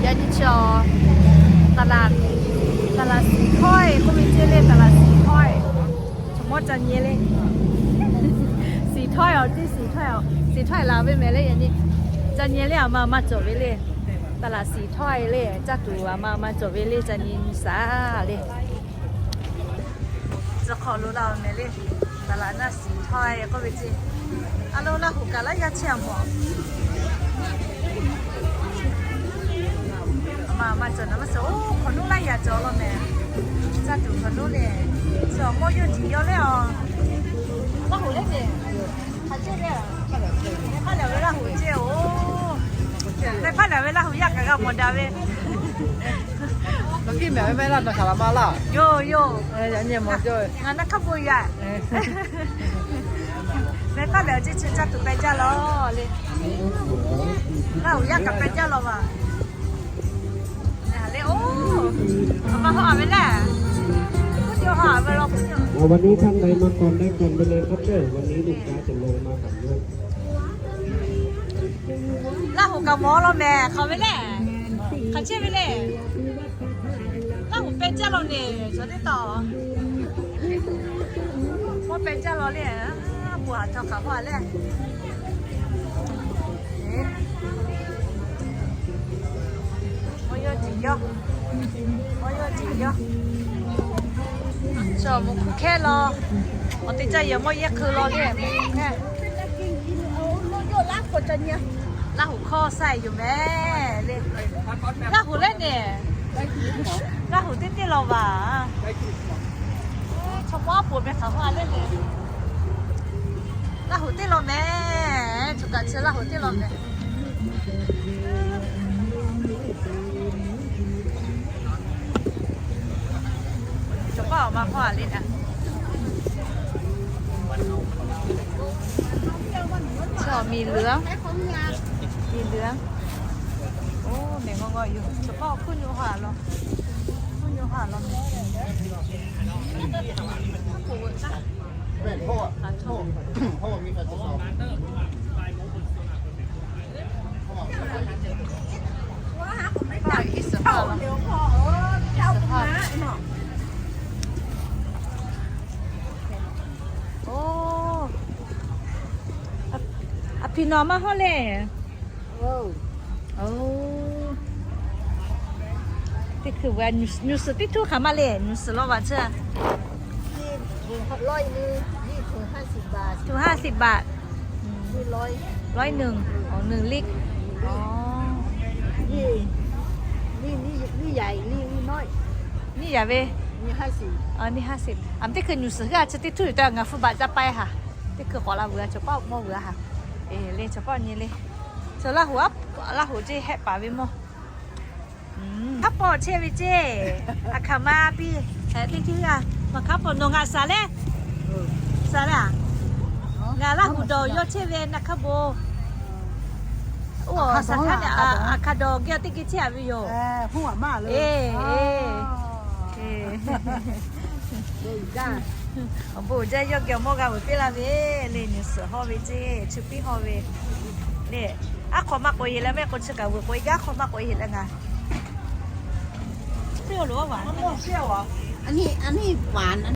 Yaꞈ nyi chi awˬ, ตลาด ตลาด Siˍ htawˇ-e k'oˆ ve ceˇ le, ตลาด Siˍ htawˇ-e. Chaw mawˇ ca nyi le. Siˍ htawˇ-e awˬ teˇ Siˍ htawˇ-e, Siˍ htawˇ-e laˬ ve mehˍ le yaꞈ nyi. Ca nyi le, aˬ ma maˇ cawˬ ve le. ตลาด Siˍ htawˇ-e le, caˇ tuˬ aˬ ma maˇ cawˬ ve le, ca nyi nyi shaˍ le. Tcuh hk'awꞈ lo laˇ-oˬ mehˍ le. ตลาดนัด Siˍ htawˇ-e k'oˆ ve ceˇ. A lo Laˇ huˍ kaꞈ laˇ yaˇ chehˇ a mawˬ. Aˬ ma maˇ cawˬ naˍ maˇ suhˍ, oˇ hk'awꞈ nuˉ laˇ yaꞈ cawˬ law mehˍ. Caˇ tuˬ hk'awꞈ nuˉ le. Chi awˬ mawˇ yawˇ tiˍ yawˇ le a. Laˇ huˍ le mehˍ. Hk'aˬ ceˇ le. Mehˍ hpaˇ lehˬ ve Laˇ huˍ ceˇ-oˬ. Mehˍ hpaˇ lehˬ ve Laˇ huˍ yaˇ kaꞈ g'a mawˬ daꞈ ve. Yoˬ yoˬ. Ngaˬ naˇ hk'aˇ bon yaꞈ. Mehˍ hpaˇ lehˬ ceˇ chi caˇ tuˬ peh jaˇ law le. Laˇ huˍ yaˇ kaꞈ peh jaˇ law vaˬ. Lehˬ, aˬ ma haw a ve lehˬ. วันนี้ท่านใดมาก่อนได้ก่อนไปเลยครับเด้อ วันนี้ลูกค้าจะลงมาก่อนเยอะ Laˇ huˍ kaꞈ mawˬ law mehˍ hk'aˬ ve lehˬ. Hk'aˬ ceˇ ve le. Laˇ huˍ peh jaˇ law le, chaw teˇ taw. Mawˇ peh jaˇ law le, a, bon haꞈ chaw hk'aˬ hawˇ a le. Mawˇ yawˇ tiˍ yawˇ. Mawˇ yawˇ tiˍ yawˇ. Chaw mawˬ hk'u hkehˇ law. Awˬ te caˇ yehˬ mawˇ yehˇ hk'eu law le, mawˬ hk'u hkehˇ. Laˇ huˍ hkawˇ sha yoˬ mehˍ le. Laˇ huˍ lehˬ ne. Laˇ huˍ teˇ teˇ law vaˬ. Chaw mawˇ aˉ poˍ meh hk'aˬ hawˇ a lehˬ le. Laˇ huˍ teˇ law mehˍ. Chaw kaꞈ chi Laˇ huˍ teˇ law mehˍ. Chaw paˆ awˬ ma hawˇ a le a. Chaw miˬ luiˬ, miˬ luiˬ. Oˇ mehˍ g'aw g'aw yoˬ. Chaw paˆ awˬ hkuˇ nyu ha law. Hkuˇ nyu ha law mehˍ. Oˇ, a hpiˍ nawˬ maˇ hawˇ le. Oˇ, teˇ hkui ve nyuˬ suhˍ teˇ htuˇ hk'aˬ ma le, nyuˬ suhˍ law vaˬ chi. Tuˬ ha siˍ baꞈ. Lawˇ nuˬ, nuˬ liˇ. Niˇ yaꞈ ve, niˇ ha siˍ. A, teˇ hkui nyuˬ suhˍ heuˆ a chi teˇ htuˇ yuˬ te ngaˬ hpu baꞈ ca pai haˍ. Teˇ hkui k'awꞈ la vuiˬ a, chaw paˆ mawˇ vuiˬ a haˍ. Le chaw paˆ nyi le. Chaw Laˇ huˍ a, Laˇ huˍ ceˇ hehˆ paˍ ve mawˇ. Hk'a paw chehˇ ve ceˇ. A hkaˍ ma piˇ, teˇ htuˇ a, maˬ hk'a paw nawˬ ngaˬ shaˍ le. Shaˍ le a. Ngaˬ Laˇ huˍ dawˬ yawˇ chehˇ ve naˬ hk'a bon. Oˇ, shaˍ htaˇ a hkaˍ dawˬ geh teˇ geh chehˇ a ve yoˬ. Awˬ bon jaˇ, yawˇ geh awˬ mawˇ g'a vuiˬ piˇ laˇ ve le, nyuˬ suhˍ hawˇ ve ceˇ, chu piˇ hawˇ ve le. Aˉ hk'aw maˇ k'oꞈ e leh mehˆ k'o chi kaꞈ vuiˬ k'oꞈ e gaˇ, aˉ hk'aw maˇ k'oꞈ e leh ngaˬ. Aˬ nyi, aˬ nyi,